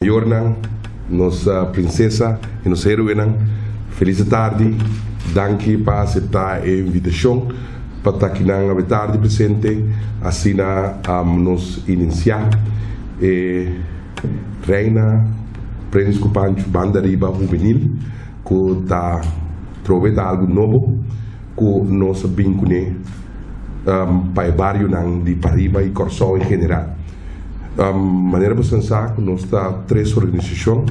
Mayornan, nos prinsesa i nos héroenan, felis atardi. Danki pa aseptá e invitashon pa ta akinan awe tardi presente. Asina nos inisiá e Reina Prens ku Pancho Banda Riba Hubenil ku ta trobe ta algu nobo ku nos a bin kuné pa e barionan di pariba i Kòrsou en general. Manera bo san sa ku nos ta tres organisashon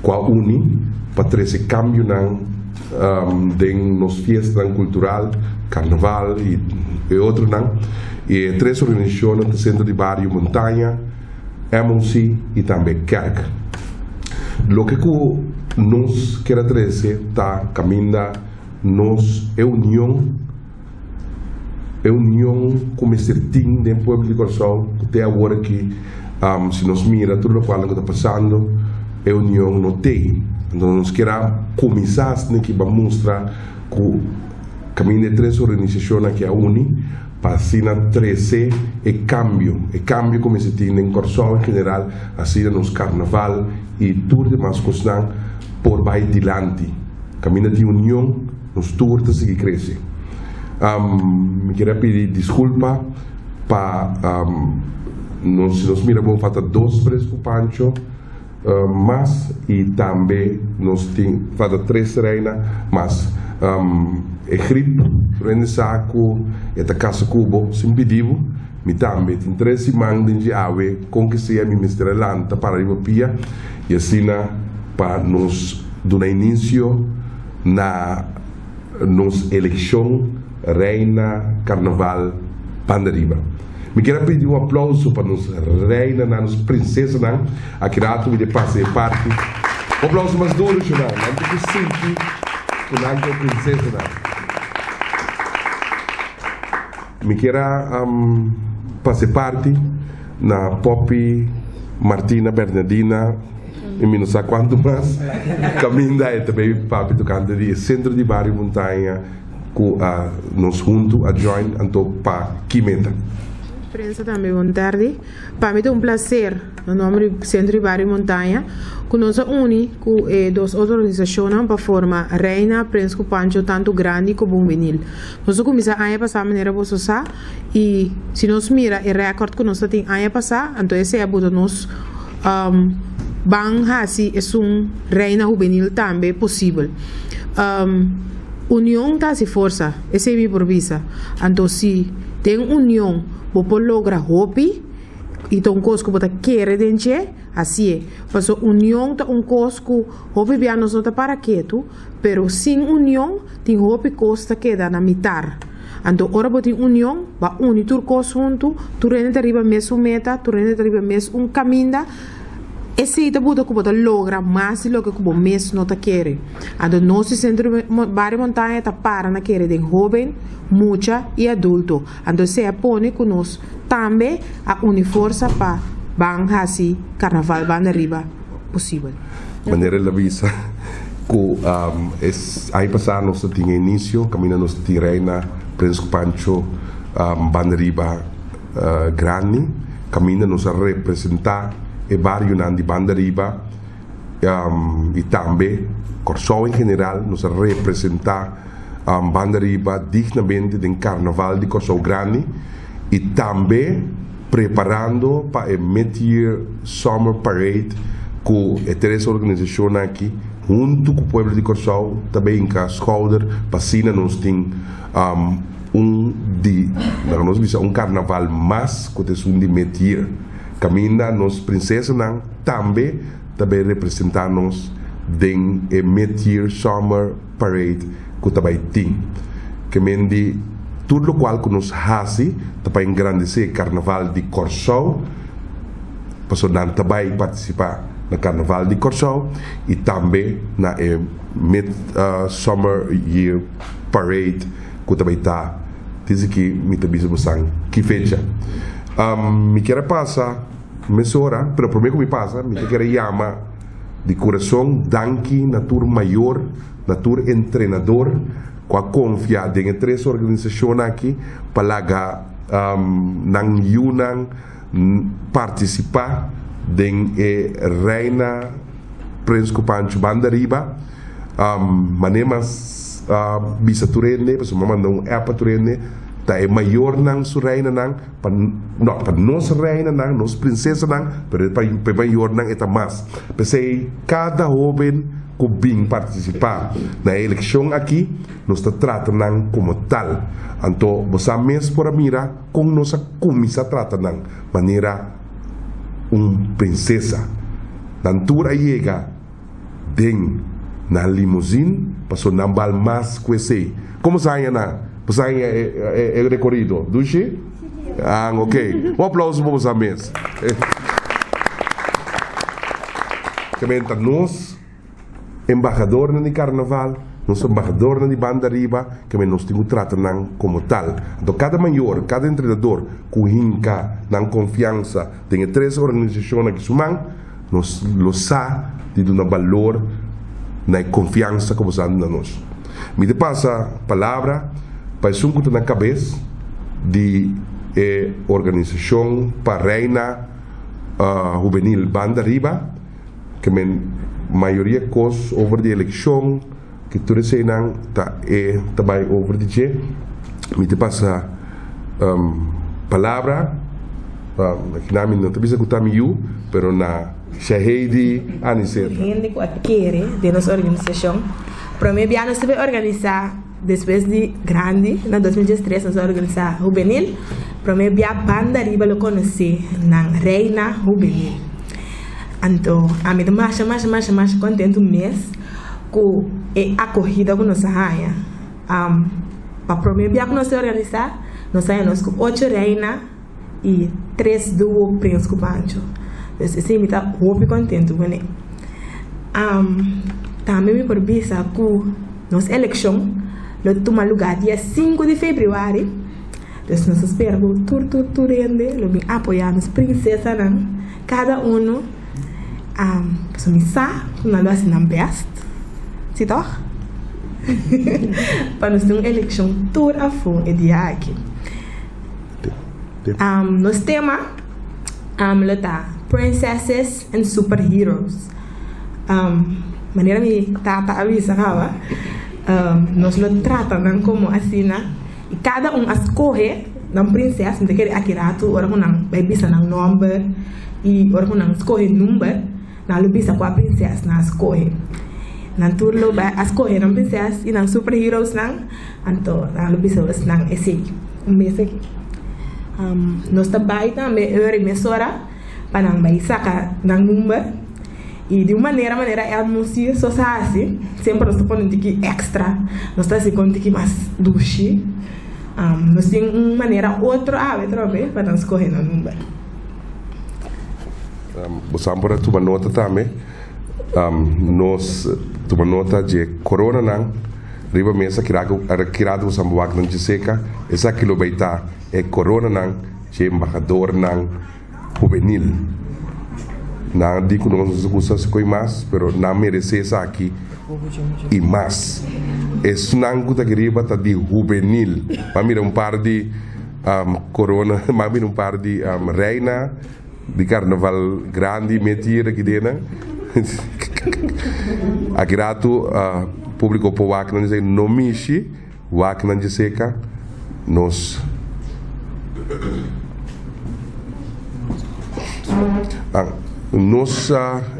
ku a uni pa trese kambionan den nos fiestanan kultural, karnaval i e otronan. I e tres organisashonnan ta Sentro di Bario Montaña, MOC i tambe Kerk. Loke ku nos kier a trese ta kaminda nos e union. E union ku mester tin den pueblo di Kòrsou ku te awor aki si nos mira tur lokualnan ku ta pasando e union no tei. Enton nos kier a kuminsá asina ki ba mustra ku kaminda e tres organisashonnan aki a uni pa asina trese e kambio, e kambio ku mester tin den Kòrsou en general asina nos karnaval i tur demas kosnan por bai dilanti. Kaminda tin union. Nos tur ta sigui krese. Mi kier a pidi diskulpa pa nos, si nos mira bon falta dos pres ku Pancho mas i tambe nos tin falta tres reina mas. E grip rende sa ku e ta kasa ku bo sin pidi bo. Mi tambe tin tres siman den dje awe kon ke sea mi mester a lanta para riba pia i asina pa nos duna inisio na nos elekshon Reina Karnaval Banda Riba. Mi kier a pidi un aplauso pa nos reinanan, nos prinsesanan. Aki rato mi ta pasa e parti. Un aplauso mas duro, shunan. Nan tin ku sinti ku nan ta e prinsesanan. Mi kier a pasa e parti na Poppy, Martina, Bernadina i mi no sa kuantu mas kaminda e ta bay papia tokante di e sentro di bario Montaña ku a nos huntu a join anto pa ki meta. Prensa tambe bon tardi. Pa mi ta un placer na nomber di Centro di Bario Montaña cu nos a uni cu e dos otro organisacionnan pa forma Reina Prens cu Pancho tanto grandi como hubenil. Nos a cuminsa aña pasa manera boso sa y si nos mira e record cu nos ta tin aña pasa anto esey a buta nos ban haci esun Reina Hubenil tambe posibel. Union ta haci forsa, esey mi por bisa. Anto si den union bo por logra hopi y ta un cos cu bo ta kere den dje, haci'e. Pasobra union ta un cos cu hopi bia nos no ta para ketu, pero sin union tin hopi cos ta keda na mitar. Anto ora bo tin union, bo a uni tur cos huntu, tur hende ta riba mesun meta, tur hende ta riba mes un caminda, esey ta buta cu bo ta logra mas di loke cu bo mes no ta kere. Anto nos di Centro Bario Montaña ta para na kere den hoben, mucha y adulto. Anto esei a pone ku nos tambe a uni forsa pa ban hasi Karnaval Banda Riba posibel. Manera el a bisa ku e aña pasá nos ta tin e inisio kaminda nos ta tin Reina Prens ku Pancho Banda Riba grandi kaminda nos a representá e barionan di Banda Riba i tambe Kòrsou en general nos a representá Banda riba dignamente den Karnaval di Kòrsou Grandi i tambe preparando pa e Mid-Year Summer Parade ku e tres organisashonnan aki huntu ku pueblo di Kòrsou ta bin hinka skouder pa asina nos tin un di laga nos bisa un karnaval mas ku ta esun di Mid-Year kaminda nos prinsesanan tambe ta bin representá nos den e Mid-Year Summer Parade ku ta bai tin. Ke men di tur lokual ku nos hasi ta pa engrandesé Karnaval di Kòrsou, pasobra nan ta bai partisipá na Karnaval di Kòrsou i tambe na e Mid Summer Year Parade ku ta bai ta desde ki mi ta bisa bosan ki fecha. Mi kier a pasa mesora, pero promé ku mi pasa mi ta kier a yama. Di kurason danki na tur mayor, na tur entrenador ku a konfia den e tres organisashon aki pa laga nan yunan partisipá. den e Reina Prins ku Pancho banda riba. Manera mas bisa tur hende, pasobra mi a manda un app pa tur hende, ta e mayornan su reinanan, pa no, pa nos reinanan, nos prinsesanan, pero pa e mayornan e ta mas. P'esei kada hoben ku bin partisipá na e elekshon aki, nos ta trata nan komo tal. Anto bo sa mes por a mira kon nos a kuminsá trata nan, manera un prinsesa. Nan tur a yega den nan limousin paso nan bal mas ku esei. Komo sa haña nan? Bo sa haña e rekorido? Dushi? Ah, ok. Un aplauso pa boso mes. Kementa nos embahadornan di karnaval, nos embahadornan di banda ariba, keme nos tin ku trata nan komo tal. Anto kada mayor, kada entrenador ku hinka nan konfiansa den e tres organisashonnan aki su man, Nos lo sa di duna balor na e konfiansa ku boso a duna nos. Mi ta pasa palabra pa esun ku ta na kabes di e organisashon pa Reina Hubenil Banda Riba, ke men mayoria kos over di elekshon, ke tur eseinan ta e ta bai over di dje. Mi ta pasa palabra pa kina mi no ta bisa ku ta mi yu, pero na Shaheidi Aniceta. Hende ku a kere den nos organisashon. Prome bia nos ta bai organisá despues di grandi, na 2013 nos a organisá hubenil. Prome bia banda riba lo konosé nan Reina Hubenil. Anto ami ta masha masha masha masha kontentu mes. Ku e akohida ku nos a haña. Pa promé bia ku nos a organisá, nos a haña nos ku ocho reina i tres duo prins ku pancho. Dus esei mi ta hopi kontentu kuné. Tambe mi por bisa ku nos elekshon lo tuma lugá dia sinku di febrüari. Dus nos ta spera ku tur tur tur hende lo bin apoyá nos prinsesanan kada uno. Pasobra mi sa ku nan lo hasi nan bèst, si tòg? Pa nos tin un elekshon tur afó e dia aki. Nos tema lo ta Princesses and Superheroes. Manera mi tata a bisa kaba, nos lo trata nan komo asina i kada un a skohe nan prinses. Mi ta kere aki ratu ora ku nan bai bisa nan nòmber. I ora ku nan skohe number, nan lo bisa kua prinses nan a skohe. Nan tur lo bai a skohe nan prinses i nan superheroesnan, anto nan lo bisa nan esei un bes aki. Nos ta bai tambe e ora i mesora pa nan bai saka nan number i di un manera manera Elmo si so sa hasi, semper nos ta pone un tiki extra, nos ta hasi kon tiki mas dushi. Nos tin un manera otro awe trobe pa nan skohe nan number. Bosan por a tuma nota tambe. Nos tuma nota dje coronanan riba mesa kira bosan bo wak nan dje seca. Esaki lo bay ta e coronanan dje embahadornan hubenil. Nan a di cu nos no ta gusta haci coy mas, pero nan merece esaki y mas. Esnan cu ta aki riba ta di hubenil. Bo a mira un par di Corona, m'a bini un par di reina di carnaval grandi meti aki den. Aki ratu publico por wak nan dje no mishi wak nan dje seca nos nos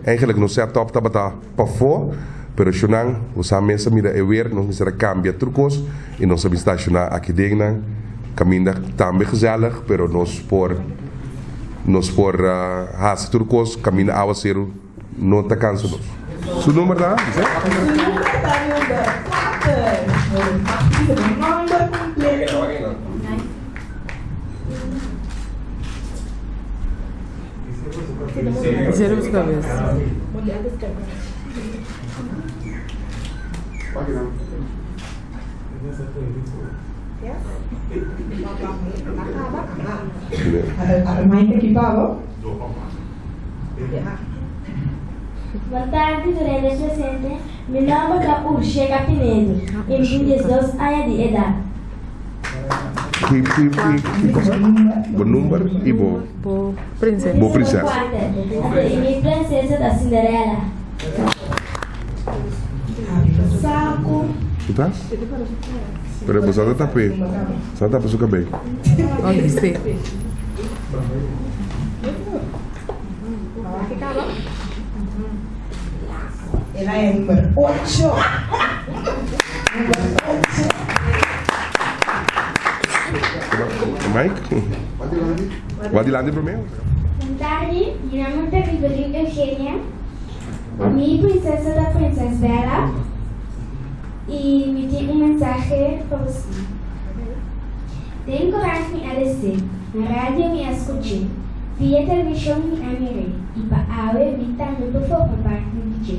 eigenlijk nos set up tabata pafó pero shownan bo sa mes a mira e weer nos mester a cambia tur cos y nos a bin staciona aki den nan caminda tambe gezellig pero nos por nos por haci tur cos caminda awaceru no ta cansa nos. Su number ta? Su number ta number cuater. Number completo. Zero su cabeza. Bon tardi tur hende presente, mi nomber ta Ursheka Pinedo y mi tin 12 aña di edad. Ki ki ki ki cosa? Bo number y bo Bo princesa. Bo princesa. Anto y mi princesa ta Cinderella. Ku ta? Pero bo sa ta tap'é. Sa tapa su kabei. Oké, sí. El a e number ocho. Number ocho. Mike? Wak dilanti promé. Bon tardi, mi nomber ta Ribelin Eugenia. Mi princesa ta Prinses Bella y mi tin un mensahe pa boso. Den corant mi a les'é, na radio mi a scuch'é, via television mi a mir'é y pa awe mi tambe por forma parti di dje.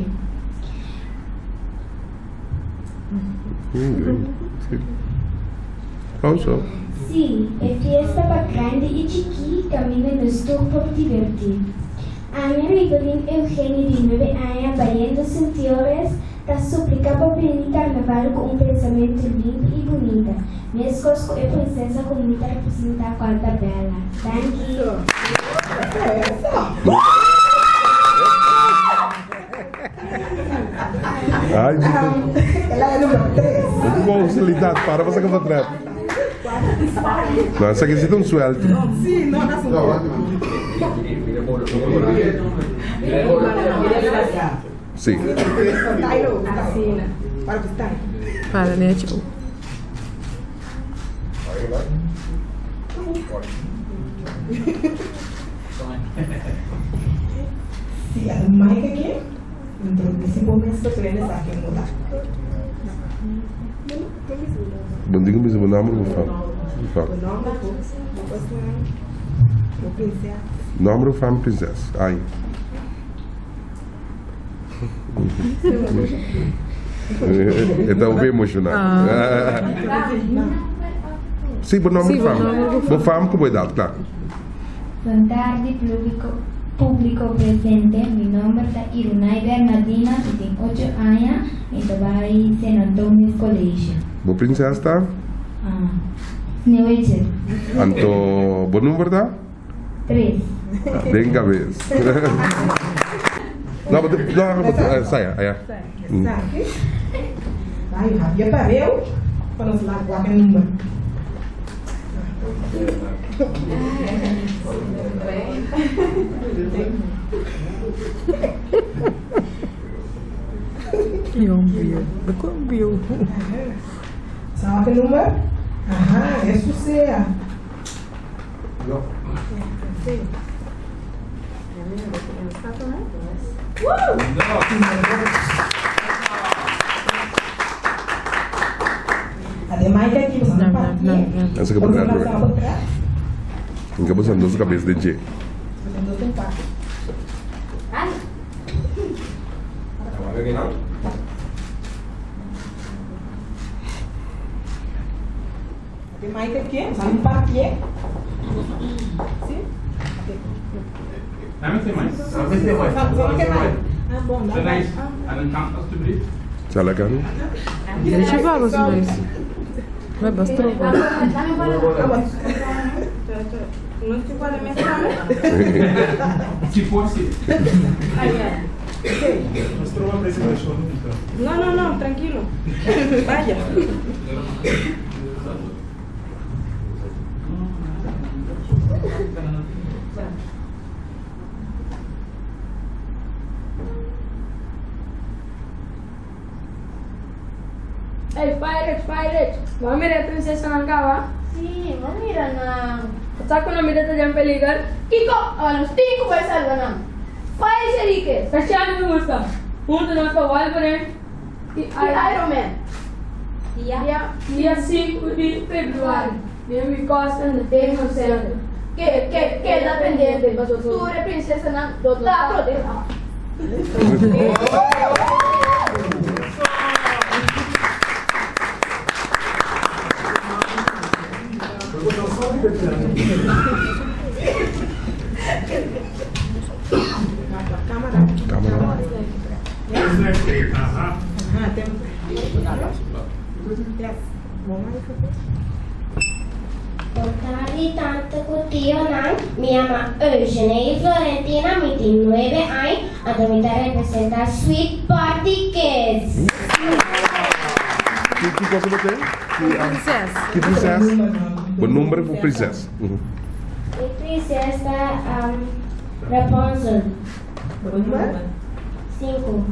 Sí, e fiesta pa grandi y chikí caminda nos tur por divertí. Ami Ribelin Eugenio di nuebe aña bayendo Sint Joris ta suplica pa bini carnaval cu un pensamentu limpi y bunita, mescos cu e princesa cu mi ta representa cual ta Bella. Danki! Ay, El a e number tres. Responsabilidad, para pa saca portret. No, esaki si ta un suelto. Sí, no, ta su. Sí. Para nechi. Sí, al Mike aki, introducí bo mes pa tur hende sa ken bo ta. Bon diga bisa bo nomber bo fam. Bo nomber, bo bo kosnan, bo prinses. Nomber, fam, prinses. Ai. E ta hopi emocioná. Sí, bo nomber Sí, bo fam. nomber, bo Bo fam ku bo edad, kla. Bon tardi publico publico presente, mi nomber ta Irunay Bernardina, mi tin ocho aña, mi ta bai Sint Antonius College. Bo prinses ta? Ah, Sneeuwwitje. Anto bo number ta? Tres. Den cabes. No, but no, but saya, aya. Esaki. Bai, habia pareu pa nos laat wak e number. Yombio. Bekombio. Sa wak e number? Aha, eso sea. Ademais que aqui você não partia. Essa que é Você pra não sabe atrás. Nunca você andou sua cabeça de jeito. Você não tem parte. Ademais que aqui, você não partia. Sim? Dame mais. Só que mais. Ah, bom, dá mais. Aan de kant, alstublieft. Chalakano. Deixa eu falar mais. Vai bastropa. Não te guarda mesmo. Se fosse. Mostrou uma apresentação então. No, no, no, tranquilo. Vaya. Hey, Pirates, Pirates! Bo mira e prinsesanan kaba? Sí, bo mira nan. Sa ku nan bida ta den peliger? Kiko, awa nos tin ku bai salba nan. Bai, Sherique! Kasha mi gusta. Huntu nos pa Wolverine i I Iron Man. Dia dia sinku di februari den Because Entertainment Center. Ke, ke, keda pendiente, paso tur e prinsesanan lo ta protehá. Cámara. Cámara. Aha. Ajá, tem. Yes. Bom, aí, Bon tardi tante ku tionan, mi yama Eugenie Florentina, mi tin nuebe aña, anto mi ta representá Sweet Party Kids. Ki ki cosa bo ten? Ki Prinses. Ki prinses? Bo nomber ku prinses. Mi prinses ta Rapunzel. Bo number? Sinku.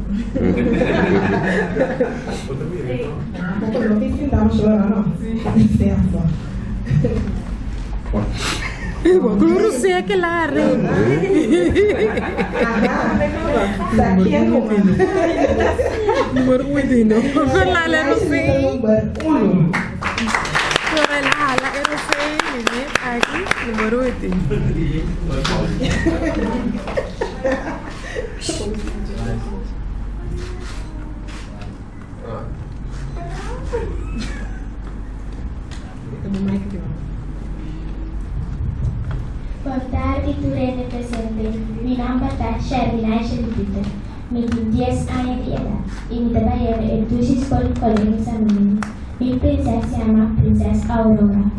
Bo no tin sinta shora no. Lisensa. Rosé ke la reina. Aha. Sa ken numa? Numero uno. Fernanda Rosé. Number uno. Florela hala e rosé mimi aki numero uno. Bon tardi tur hende presente. Mi nomber ta Sherwin Ashley Pieter. Mi tin dies aña di edat i mi ta bayendo e dushi skol Colegio San Domingo. Mi prinses yama Prinses Aurora.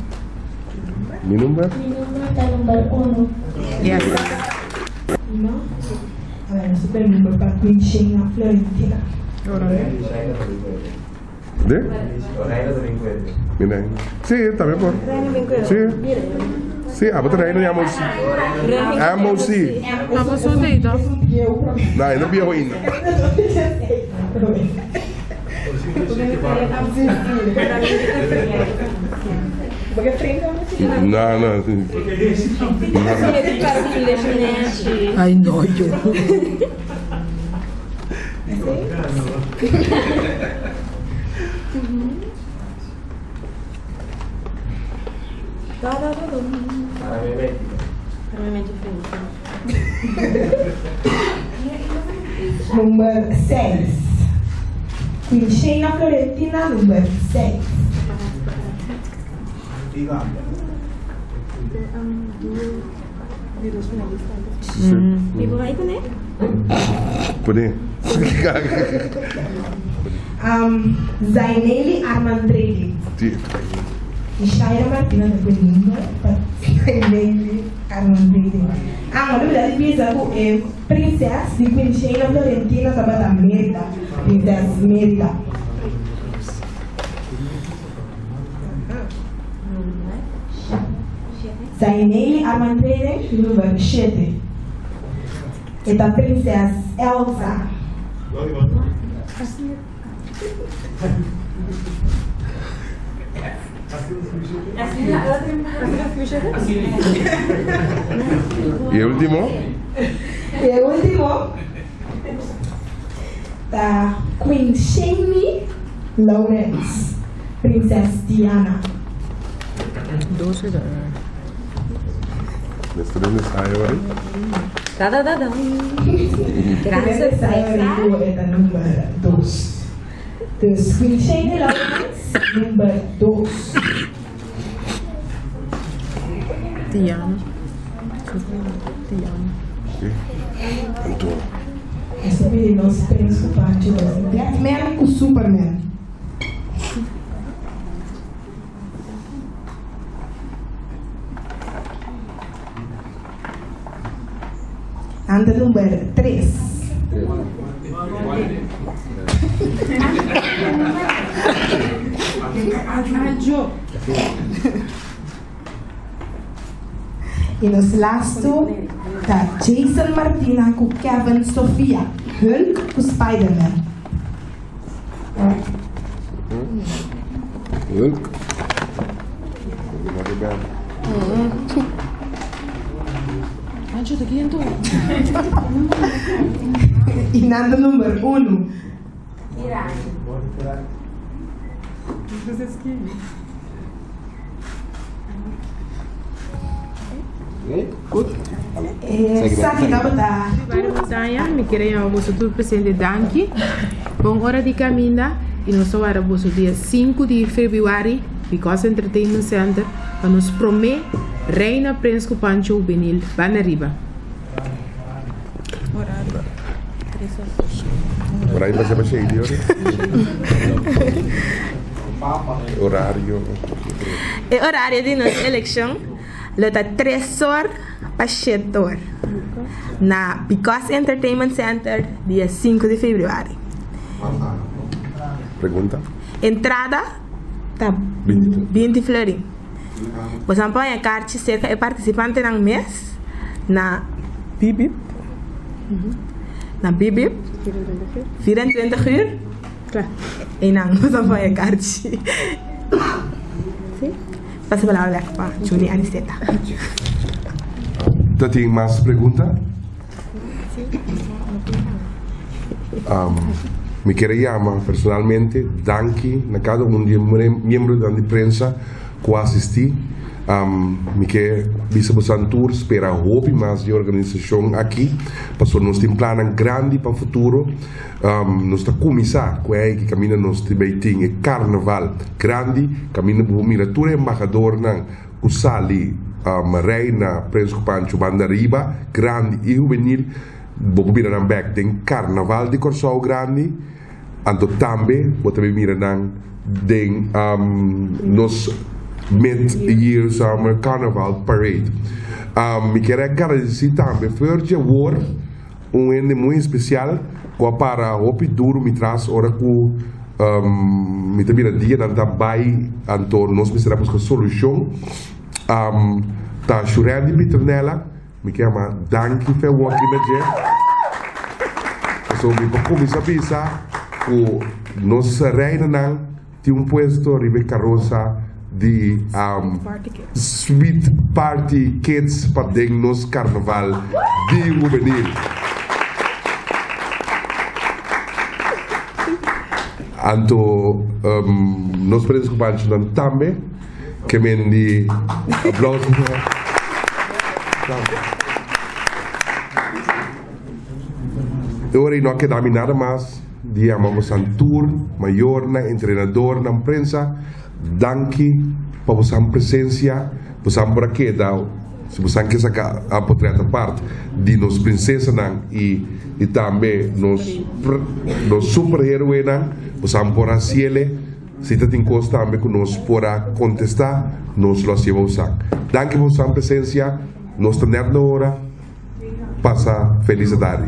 Mi number? Mi number ta number uno. Yes. No? A ver, nos ta pone number pa Queen Shayna Florentina. De? Mira. Sí, también por. Sí. Sí, abo ta reino di MOC. MOC. Abo su dedo. No, e no viejo ainda. No, no. Ay no, yo. Number seis. Queen Shayna Florentina number seis. Pone. Um, Zaineli Armandredi. Sí. Y Shaira Martina ta pone number pa Zaineli Armandredi. Ah, ma lubida di bisa ku e prinses di Queen Shayna Florentina tabata Merida. Prinses Merida. Zaineli Armandredi number shete. E ta prinses Elsa. Y e ultimo? Y e ultimo ta Queen Shayne Lawrence, prinses Diana. Doce da. Mester un ensayo ahí. Da da da da. Gran sorpresa. E ta number dos. Dus Queen Shayne Lawrence, number dos. Diana. Diana. Anto. Nos a pidi nos prins ku Pancho dos. Batman ku Superman. Nan ta number tres. I nos lastu ta Jason Martina ku Kevin Sofia, Hulk ku Spiderman. Hulk. Ancho ta ken tu? I nan ta number uno. Esaki tabata. Riba montaña, mi kier a yama boso tur presente danki. Bon ora di caminda y nos ta wara boso dia sinku di februari Because Entertainment Center pa nos prome Reina Prins cu Pancho Juvenil Banda Riba. Horario pa ser pa shei di ora. Orario. E orario di nos elekshon lo ta tres or pa shete or na Because Entertainment Center dia sinku di febrüari. Pregunta? Entrada ta 20 florin. Boso por haña karchi serka e partisipantenan mes na Bibib na Bibib 24 uur. Einan boso por haña karchi. Pasa palabra bek pa Juni Aniceta. Ta tin mas pregunta? Mi kier a yama personalmente danki na kada un di e miembronan di prensa ku a asistí. Mi ke bisa bosan tur spera hopi mas di e organisashon aki pasobra nos tin plannan grandi pa futuro. Nos ta kuminsá ku e aiki kaminda nos ta bai tin e karnaval grandi kaminda bo por mira tur e embahadornan ku sali Reina, Prens ku Pancho banda riba, grandi i hubenil, bo por mira nan bek den Karnaval di Kòrsou grandi, anto tambe bo ta bin mira nan den nos Mid Year Summer Carnival Parade. Mi kier a gradisí tambe Fergie Awor, un hende muy especial ku a para hopi duru mi tras ora ku mi ta mira dianan ta bai anto nos mester a buska solushon. Ta Shurandy Pieternella, mi ke yama danki fe woki na dje pasobra mi por kuminsá bisa ku nos reinanan tin un puesto riba e karosa di Sweet Party Kids pa den nos karnaval di hubenil. Anto nos prens ku panchonan tambe ke men di aplauso. E ora ei no a keda mi nada mas di yama bosan tur, mayornan, entrenadornan, prensa, danki pa bosan presensia. Bosan por a keda, si bosan ke saka a potret apart di nos prinsesanan i i tambe nos nos superheroenan, bosan por hasiele. Si ta tin kos tambe ku nos por a kontestá, nos lo hasié bosan. Danki pa bosan presensia. Nos ta nèt na ora. Pasa felis tardi.